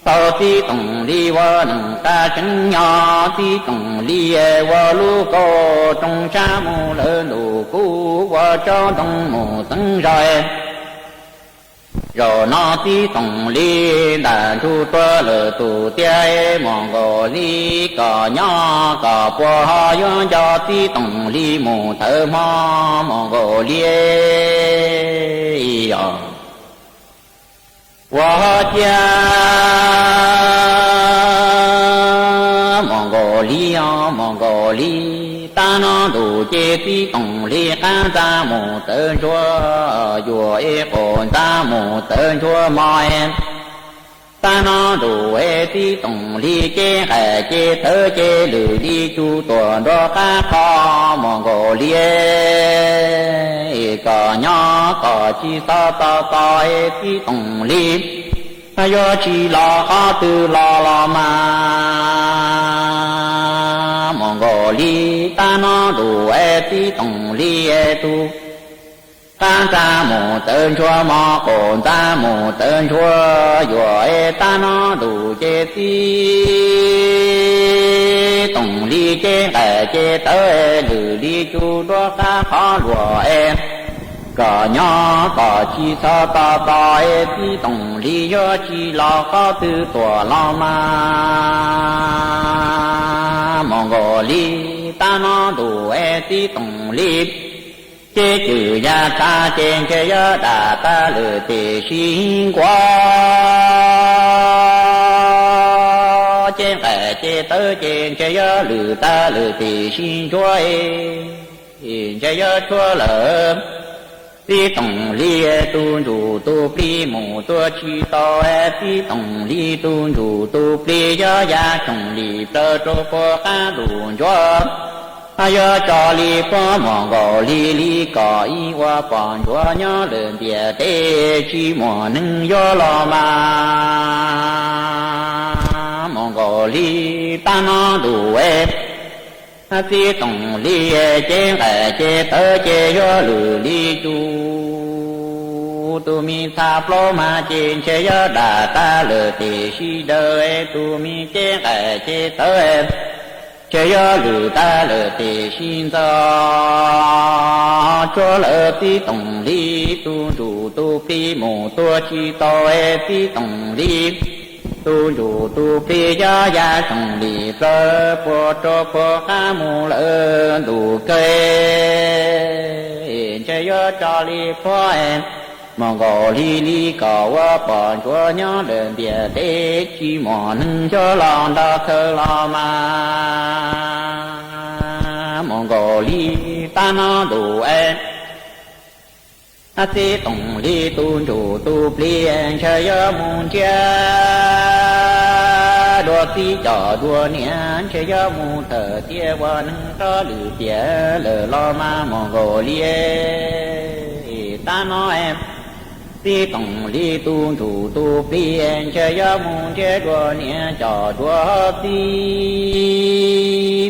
Thaum txib Toom Lis ua neeg qab tseeb nyob, txib Toom Lis ua lub kaus rooj sab mus lawm ntuj kub, ua tsob ntoo mus xeeb zos. Zaum no txib Toom Lis nram ntug tuaj lawm tus tiag Mus Nkaus Lis, kom nyob kom puas ho yuav nco txib Toom Lis mus thawm hmo Mus Nkaus Lis os. Ua ho cia Mus Nkaus Lis os, Mus Nkaus Lis, tag no ntuj ces txib Toom Lis qab ntxa mus txawv ntsuag, yuam es qaum ntxa mus txawv ntsuag mog. Tag no ntuj es txib Toom Lis ces nqaim ces tawv ces lwm li cug tuam nrog qab qho Mus Nkaus Lis, kom nyob kom tsis txhob txo txo es txib Toom Lis yuav tsis los qhov twg los los mas Mus Nkaus Lis, tag no ntuj es txib Toom Lis tus qab ntxa mus txawv ntsuag mog, qaum ntxa mus txawv ntsuag, yuam es tag no ntuj ces txib Toom Lis ces nqaim ces tawv lwm li cug nrog qab qhov luag es kom nyob kom tsis txhob txo txo es txib Toom Lis yuav tsis los qhov twg tuam los mas Mus Nkaus Lis, tag no ntuj es txib Toom Lis Ces cwm yaj txha ces ntshe yuav dam tag lwm tim sib nquag, ces nqaim ces tawv ces ntshe yuav lwm tag lwm tim sib ntsuab, ntshe yuav tshuav lawm. Txij toom hli tus ntsuj tus plig mus tuaj tsis tau, txij toom hli tus ntsuj tus plig yog yaj tsoom li plaws rau puag qab lub ntsuab. Yuav tso li puag mus nkaus hli li kom ib ua pom ntsuav nyob lawm ntiaj teb tsis muaj neeg yuav los mas mus nkaus hli tab no ntuj es. Txij toom hli ces nqaim ces tawv ces yuav lwm li tus, tus me txha plaub mas ces ntshe yuav dam tag lwm tim sib daws, tus me ces nqaim ces tawv ntshe yuav lwm tag lwm tim sib ntxo. Tshuav lawm txij toom hli tus ntsuj tus plig mus tuaj tsis tau, txij toom hli tus ntsuj tus plig yog yaj tsoom li plaws puag rau puag qab mus lawm ntuj kawg, ntshe yuav tso li puag mus nkaus hli li kom ua pom ntsuav nyob lawm ntiaj teb tsis muaj neeg yuav los nrog khaws los mas mus nkaus hli tab no ntuj es. Txij toom hli tus ntsuj tus plig ntshe yuav mus ntsiab dua txij cov dua niam, ntshe yuav mus thawm tiaj ua neeg rov lwm tiam lawm los mas mus nkaus hli tab no. Txij toom hli tus ntsuj tus plig ntshe yuav mus ntsiab dua niam cov dua txij,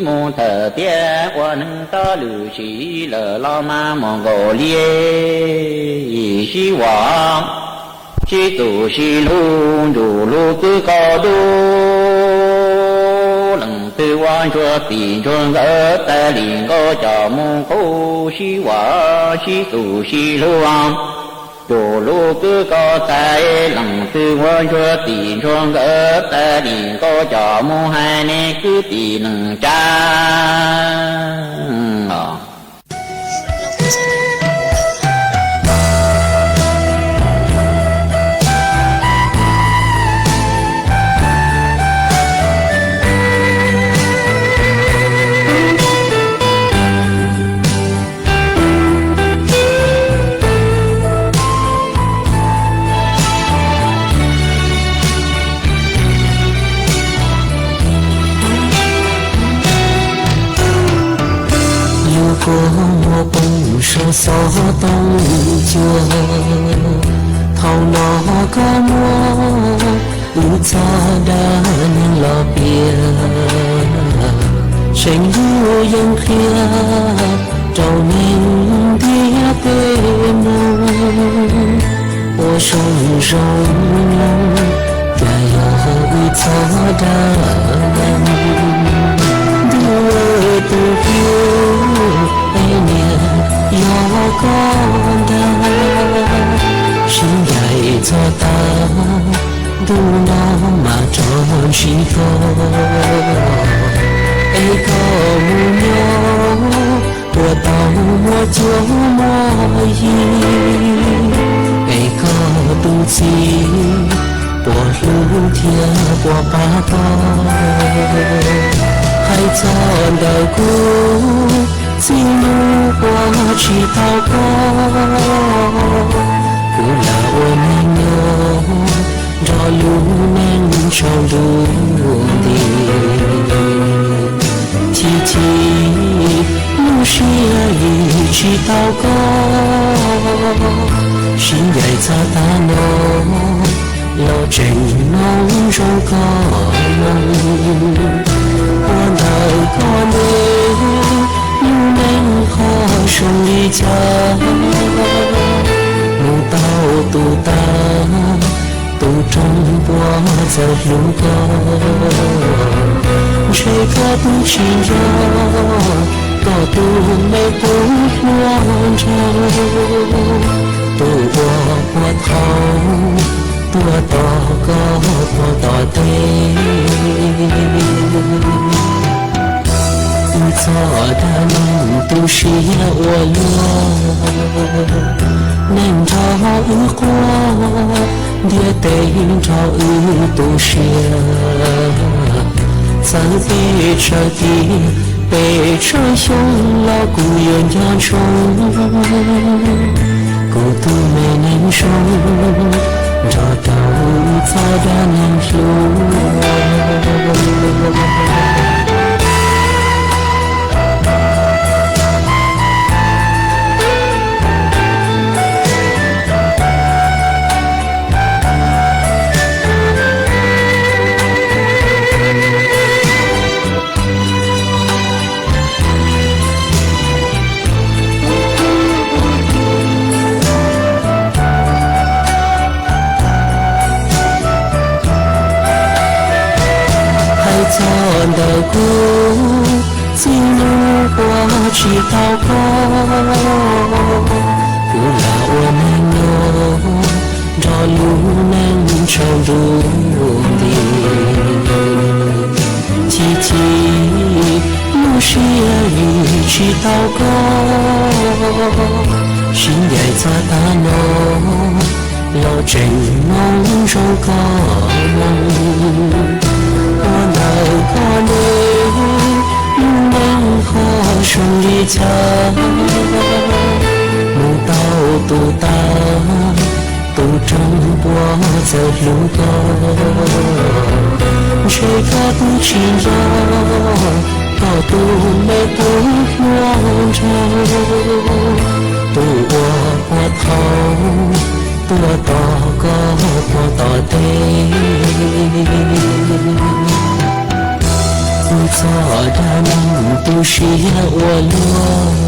mus thawm tiaj ua neeg rov lwm sim lawm los mas mus nkaus hli sib vam sib txuj sib hlub ntsuj hlub kwv kaus dub, leej twg ua ntsuag txij ntsuag nkawm tas li nkaus coj mus qub, sib vam sib txuj sib hlub ntsuj hlub kwv kaus txais, leej twg ua ntsuag txij ntsuag nkawm tas li nkaus coj mus hais nej kwv tij neej tsa. Lub kua muag poob saum xov tooj cua, thaum no koj muab wb txog dab neeg los piav, tseem yug yeeb qhia rau neeg ntiaj teb mloog ua zoo zoo mloog, cas yog wb txog dab neeg. Ntuj, tus kwv es niam yog koj ntag, sib ncaim txog tas ntuj no mas rov ntsib koj, es koj mus nyob puas tau muaj cuab muaj yig, es koj tus txiv puas hlub thiab puas pab koj. Hais txog ntawm kuv txiv mus ua tsis tau koj, kuv lam ua neeg nyob nrog lub neej tsaus ntuj nti. Chim chim lub siab li tsis tau koj, sib ncaim txog tas no los tseem mloog zoo koj mloog. Ua ntawm koj ne, lub neej ho zoo li cas, mus tau tus tas tus roog puas txawj hlub koj. Ntshe koj twb tsis nco koj tus me tub hluas nraug, tus uas puag thaum tuaj tos koj puag tom teb. Txog dag neeg tu siab ua luaj, neeg nrog wb quaj, ntiaj teb nrog wb tu siab. Txawm pes tsawg tiam, pes tsawg xyoo los kuv yuav nco ntsoov, kuv tus me neeg zoo, nrog rau txog dag neeg hlub. Hais txog ntawm kuv, txij hnub uas tsis tau koj, kuv lam ua neeg nyob nrog lub neej tsaus ntuj nti. Chim chim lub siab vim tsis tau koj, sib ncaim txog tav no, los tseem mloog zoo koj mloog. Ua ntawm koj ne, lub neej ho zoo li cas, mus tau tus tas, tus roog puas txawj hlub koj. Ntshe koj twb tsis nco, koj tus me tub hluas nraug, tus uas puag thaum tuaj tos koj puag tom teb. Txog dag neeg tu siab ua luaj,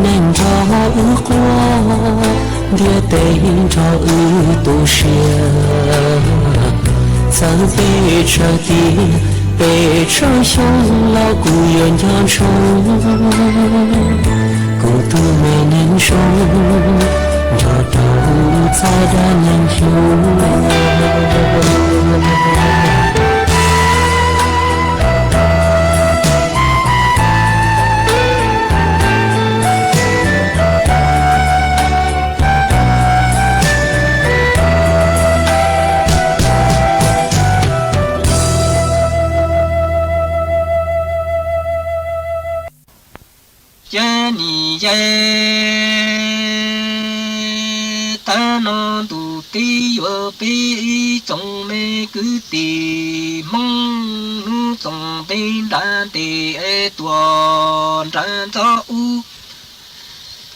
neeg nrog wb quaj, ntiaj teb nrog wb tu siab. Txawm pes tsawg tiam, pes tsawg xyoo los kuv yuav nco ntsoov, kuv tus me neeg zoo, nrog rau txog dag neeg hlub. Yog nim yog tag no ntu teb yuav peb ib tsoom me kwv tij Hmoob hnub txoos ntev nra ntes es tuam nra ntxov ub.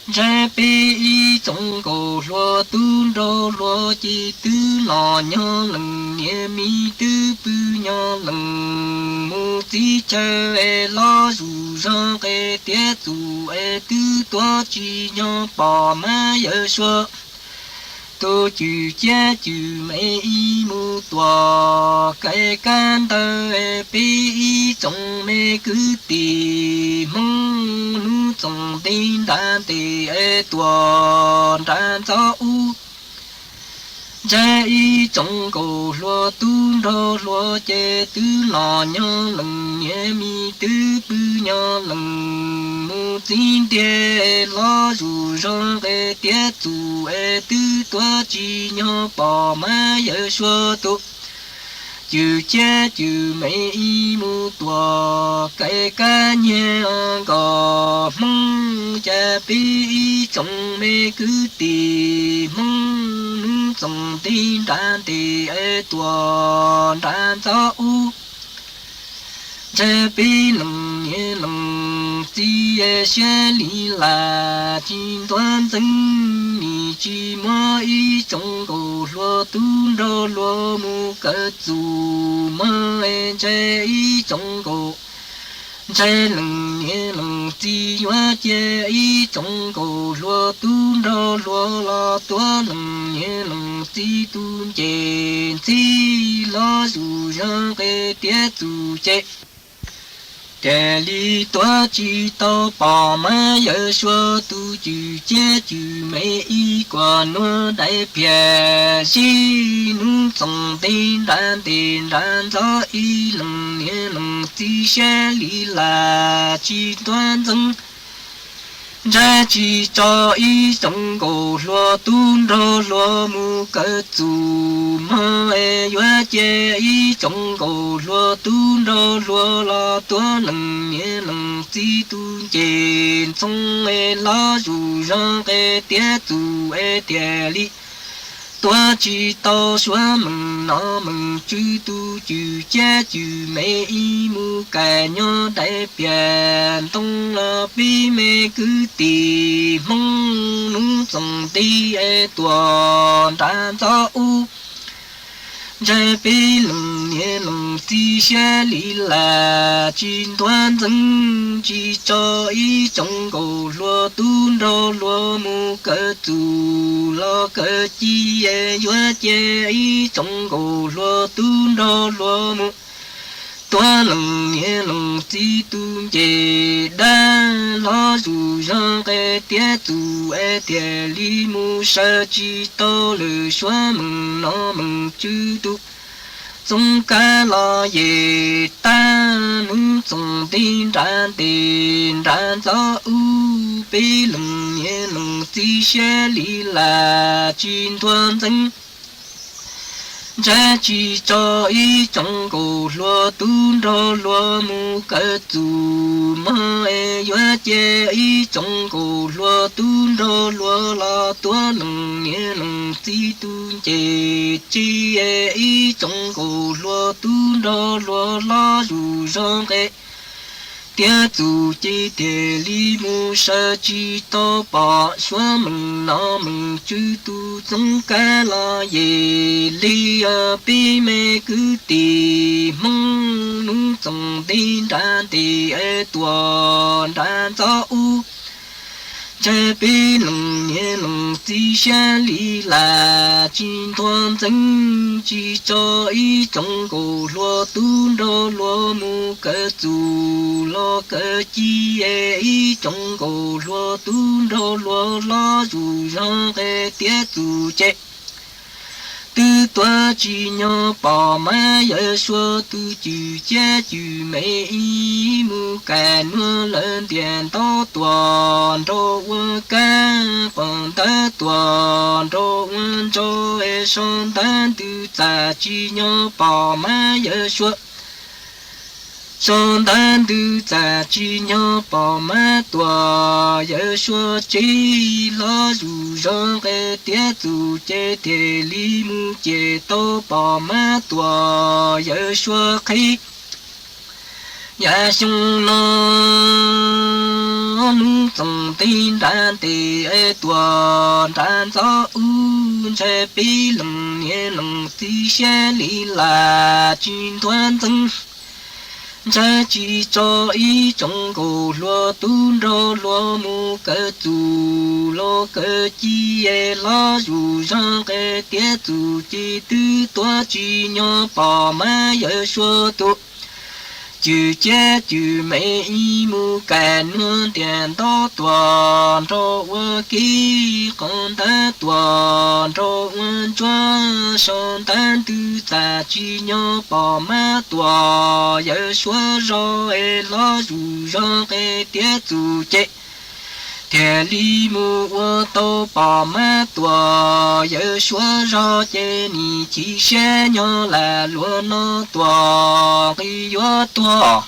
Ntshe peb ib tsoom nkauj hluas tub nraug hluas ces twb los nyob leej, niam me twb pw nyob leej, mus txiv chaw es los zuj zus qe tiav txuj es twb tuav tsis nyob pom mas yawg suav tus cwj ciab cwj me ib mus tuam kaim kab ntawd es peb ib tsoom me kwv tij Hmoob hnub txoos ntev nra ntes es tuam nra ntxov ub. Ntshe ib tsoom nkauj hluas tub nraug hluas ces twb los nyob leej, niam me twb pw nyob leej, mus txiv ntiag los zuj zus qe tiav txuj es twb tuav tsis nyob pom mas yawg suav tus cwj ciab cwj me ib mus tuam kaim kab nyiag nkauj Hmoob. Cas peb ib tsoom me kwv tij Hmoob hnub txoos ntev nra ntes es tuam nra ntxov ub. Ntshe peb leej niam leej txiv siab li lam tsis ntuav ntxeev, nim tsis muab ib tsoom nkauj hluas tub nraug hluas mus kawm txuj mog. Ntshe ib tsoom nkauj, ntshe leej niam leej txiv yuav cia ib tsoom nkauj hluas tub nraug hluas los tuav leej niam leej txiv tus ncej ntxhib los zuj zus qe tiav txuj ces cia li tuav tsis tau pom mas yawg suav tus cwj ciab cwj me ib kuam nuav dai phiaj zib. Hnub txoos ntev nra ntes nra ntxov ib leej niam leej txiv siab li lam tsis ntuag ntxeev. Ntshe tsis tso ib tsoom nkauj hluas tub nraug hluas mus kawm txuj mog es yuav cia ib tsoom nkauj hluas tub nraug hluas los tuav leej niam leej txiv tus ncej ntxhoo es hlob zuj zus nqe tiav txuj es thiaj li tuav tsis tau suav meej nom meej tswv tus cwj ciab cwj mem ib mus kaim nyob daim piam ntoo los peb me kwv tij Hmoob hnub txoos nti es tuaj nram ntxov ub. Ntshe peb leej niam leej txiv siab li lam tsis ntuag ntxeev, tsis tso ib tsoom nkauj hluas tub nraug hluas mus kawm txuj los kawm ci es yuav cia ib tsoom nkauj hluas tub nraug hluas mus tuav leej niam leej txiv tus ncej dab hlob zuj zus nqe tiav txuj es thiaj li mus sawv tsis tau lwm suav meej nom meej tswv tus. Txoov kab los yej tag hnub txoos nti nram ntej nram ntxov ub, peb leej niam leej txiv siab li lam tsis ntuag ntxeev. Ntshe tsis tso ib tsoom nkauj hluas tub nraug hluas mus kawm txuj mog es yuav cia ib tsoom nkauj hluas tub nraug hluas los tuav leej niam leej txiv tus ncej tsi es ib tsoom nkauj hluas tub nraug hluas hlob zuj zus nqe tiav txuj ces thiaj li mus sawv tsis tau pom suav meej nom meej tswv tus. Txoov kab los yej li peb me kwv tij Hmoob hnub txoos nti nram ntej es tuaj nram ntxov ub. Ntshe peb leej niam leej txiv siab li lam tsis ntuag ntxeev, tsis tso ib tsoom nkauj hluas tub nraug hluas mus kawm txuj los kawm ci es ib tsoom nkauj hluas tub nraug hluas hlob zuj zus nqe tiav txuj ces twb tuav tsis nyob pom mab yawm suav tus cwj ciab cwj mem ib mus kaim nuav lawv ntiaj ntaub tuaj nraug ua kab, qhov ntawd tuaj nraug ua ntsaug es sau ntawv ntws txaj tsis nyob pom mab yawm suav. Sau ntawv ntws txaj tsis nyob pom mab tuaj yawm suav tsev, hlob zuj zus nqe tiav txuj ces thiaj li mus ces tau pom mab tuaj yawm suav qhib. Yam xyoo no hnub txoos nti nram ntej es tuaj nram ntxov ub, ntshe peb leej niam leej txiv siab li lam tsis ntuag ntxeev. Ntshe tsis tso ib tsoom nkauj hluas tub nraug hluas mus kawm txuj los kawm ci es hlob zuj zus nqe tiav txuj ces twb tuav tsis nyob pom mab yawm suav tus cwj ciab cwj mem ib mus kaim nuav ntiaj ntaub tuaj nraug ua kib, qhov ntawd tuaj nraug ua ntsuag, sau ntawv ntws txaj tsis nyob pom mab tuaj yawm suav zog es hlob zuj zus nqe tiav txuj ces thiaj li mus ua tau pom mab tuaj yawm suav zog ces nim chim siab nyob lam luag no tuaj nqi yuav tuag.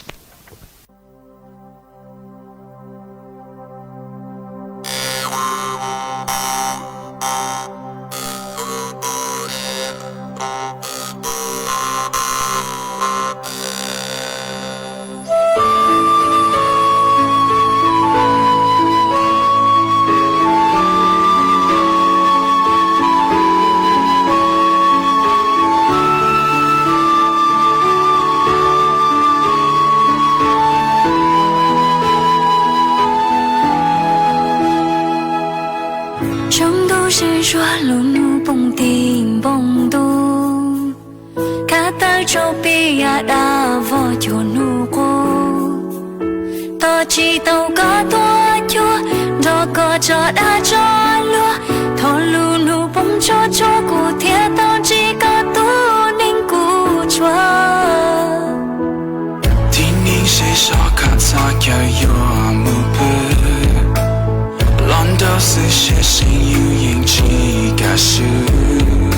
Tsaus ntuj sib zuag lub hnub poob ti npoo ntuj, khab tawb tsaus pib yav dab vog cuag hnub qub. Tos tsis tau koj tuaj cuag, nrog koj tso dag tso luag, thaum lub hnub poob tsuag tsuag kuv thiaj tau ntsib koj tus neeg kuv tshua. Txij Seb soj kha txog caw yuav mus pw, los nrau xwb siab seev yus yeej tsis kam swm.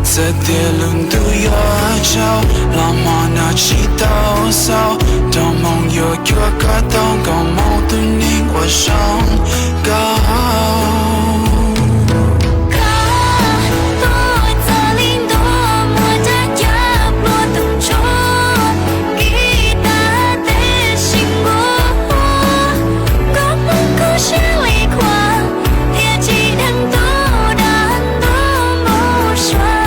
Txawm tias lub ntuj yuav tsaus los hmo no tsis tau xaus, nrog moo yuav cuag koj tau nkaus moo tus neeg uas zoo nkauj. Koj tuaj txog li ntuj muag rab ncauj pluag tus ntsuag, nkim tas tej sis nquag, koj hmoov kub siab li khuav, thiaj tsis dheev ntuj dag ntuj mus suav.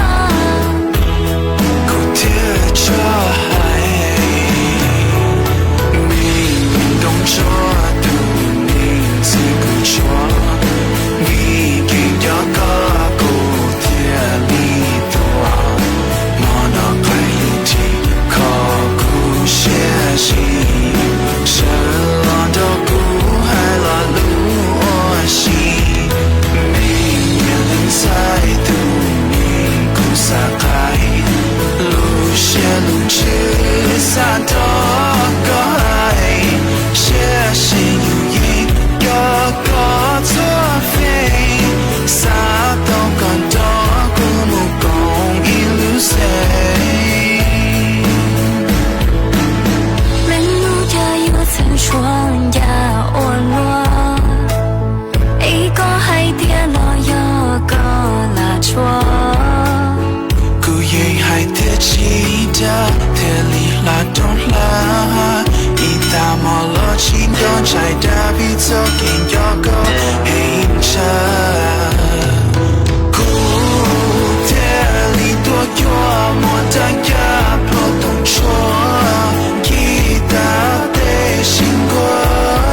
Kuv thiaj tshaj hais, me ntoo ntsuab tus neeg txwv kuv tshuaj, vim kev nco koj kuv thiaj li tuag. Hmo no qaij ib txhis kho kuv siab sij, sawv los nrog kuv hais lo lus ua si. Me nyuam ntxhais tus neeg kuv xav qhaib, lub siab lub ntsws xav nrog koj hais, siab sij yus yeej nco koj txhua feem, xav tau koj nrog kuv mus koom ib lub xeem. Leej nus cas yuav txheem tshuav ncaj ua luaj, ib koj hais tiag los yog koj lam tshua. Kuv yeej hais tias tsis dag, thiaj li hla roob hla hav, ib tag hmo los tsis nco ntshai dag vim txoj kev nco koj heev tshaj. Kuv thiaj li tuaj cuag muag rab ncauj pluag tus ntsuag, nkim tas tej sis nquag,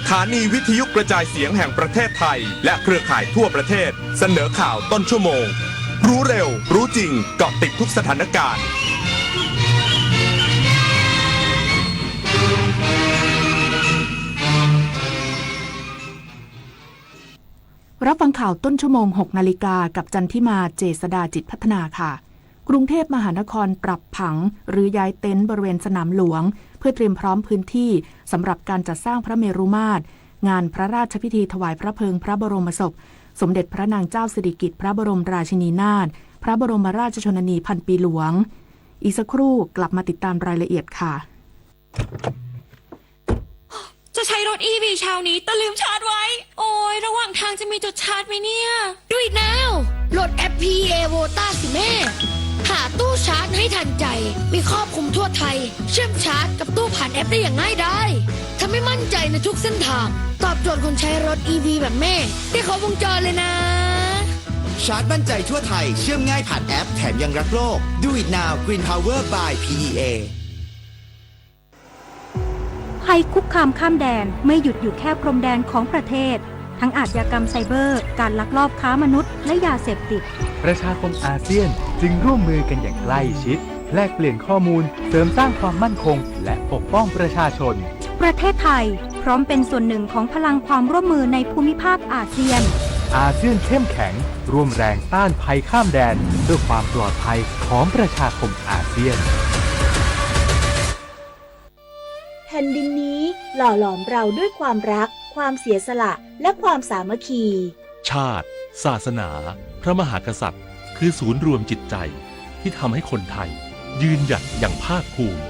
สถานีวิทยุกระจายเสียงแห่งประเทศไทยและเครือข่ายทั่วประเทศเสนอข่าวต้นชั่วโมง รู้เร็ว รู้จริง เกาะติดทุกสถานการณ์ รับฟังข่าวต้นชั่วโมง หกนาฬิกา กับจันทิมา เจษฎาจิตพัฒนาค่ะ กรุงเทพมหานครปรับผังรื้อย้ายเต็นท์บริเวณสนามหลวง เพื่อเตรียมพร้อมพื้นที่สำหรับการจัดสร้างพระเมรุมาตร งานพระราชพิธีถวายพระเพลิงพระบรมศพ สมเด็จพระนางเจ้าสิริกิติ์พระบรมราชินีนาถ พระบรมราชชนนีพันปีหลวง อีกสักครู่กลับมาติดตามรายละเอียดค่ะ จะใช้รถอีวีเช้านี้แต่ลืมชาร์จไว้ โอ๊ย ระหว่างทางจะมีจุดชาร์จไหมเนี่ย Do it now โหลดแอป พีอีเอ Vota สิแม่ หาตู้ชาร์จให้ทันใจ มีครอบคลุมทั่วไทย เชื่อมชาร์จกับตู้ผ่านแอปได้อย่างง่ายดาย ทำให้มั่นใจในทุกเส้นทาง ตอบโจทย์คนใช้รถอีวีแบบแม่ ได้ครบวงจรเลยนะ ชาร์จมั่นใจทั่วไทย เชื่อมง่ายผ่านแอป แถมยังรักโลก Do it now Green Power by พีอีเอ ภัยคุกคามข้ามแดนไม่หยุดอยู่แค่พรมแดนของประเทศ ทั้งอาชญากรรมไซเบอร์ การลักลอบค้ามนุษย์ และยาเสพติด ประชาคมอาเซียนจึงร่วมมือกันอย่างใกล้ชิด แลกเปลี่ยนข้อมูล เสริมสร้างความมั่นคง และปกป้องประชาชน ประเทศไทยพร้อมเป็นส่วนหนึ่งของพลังความร่วมมือในภูมิภาคอาเซียน อาเซียนเข้มแข็ง ร่วมแรงต้านภัยข้ามแดน เพื่อความปลอดภัยของประชาคมอาเซียน แผ่นดินนี้หล่อหลอมเราด้วยความรัก ความเสียสละ และความสามัคคี ชาติ ศาสนา พระมหากษัตริย์ คือศูนย์รวมจิตใจ ที่ทำให้คนไทย ยืนหยัดอย่างภาคภูมิ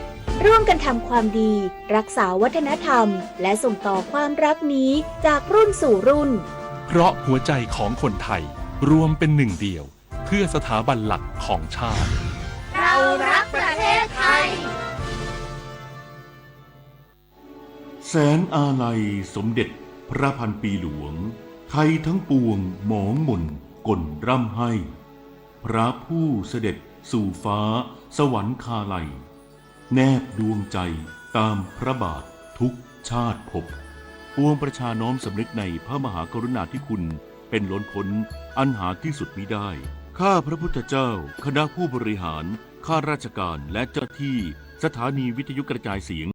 ร่วมกันทำความดี รักษาวัฒนธรรม และส่งต่อความรักนี้จากรุ่นสู่รุ่น เพราะหัวใจของคนไทย รวมเป็นหนึ่งเดียว เพื่อสถาบันหลักของชาติ เรารักประเทศไทย แสนอาลัยสมเด็จพระพันปีหลวง ไทยทั้งปวงหมองหม่นก่นร่ำไห้ พระผู้เสด็จสู่ฟ้าสวรรคาลัย แนบดวงใจตามพระบาททุกชาติภพ ปวงประชาน้อมสำนึกในพระมหากรุณาธิคุณเป็นล้นพ้นอันหาที่สุดมิได้ ข้าพระพุทธเจ้า คณะผู้บริหาร ข้าราชการ และเจ้าหน้าที่สถานีวิทยุกระจายเสียง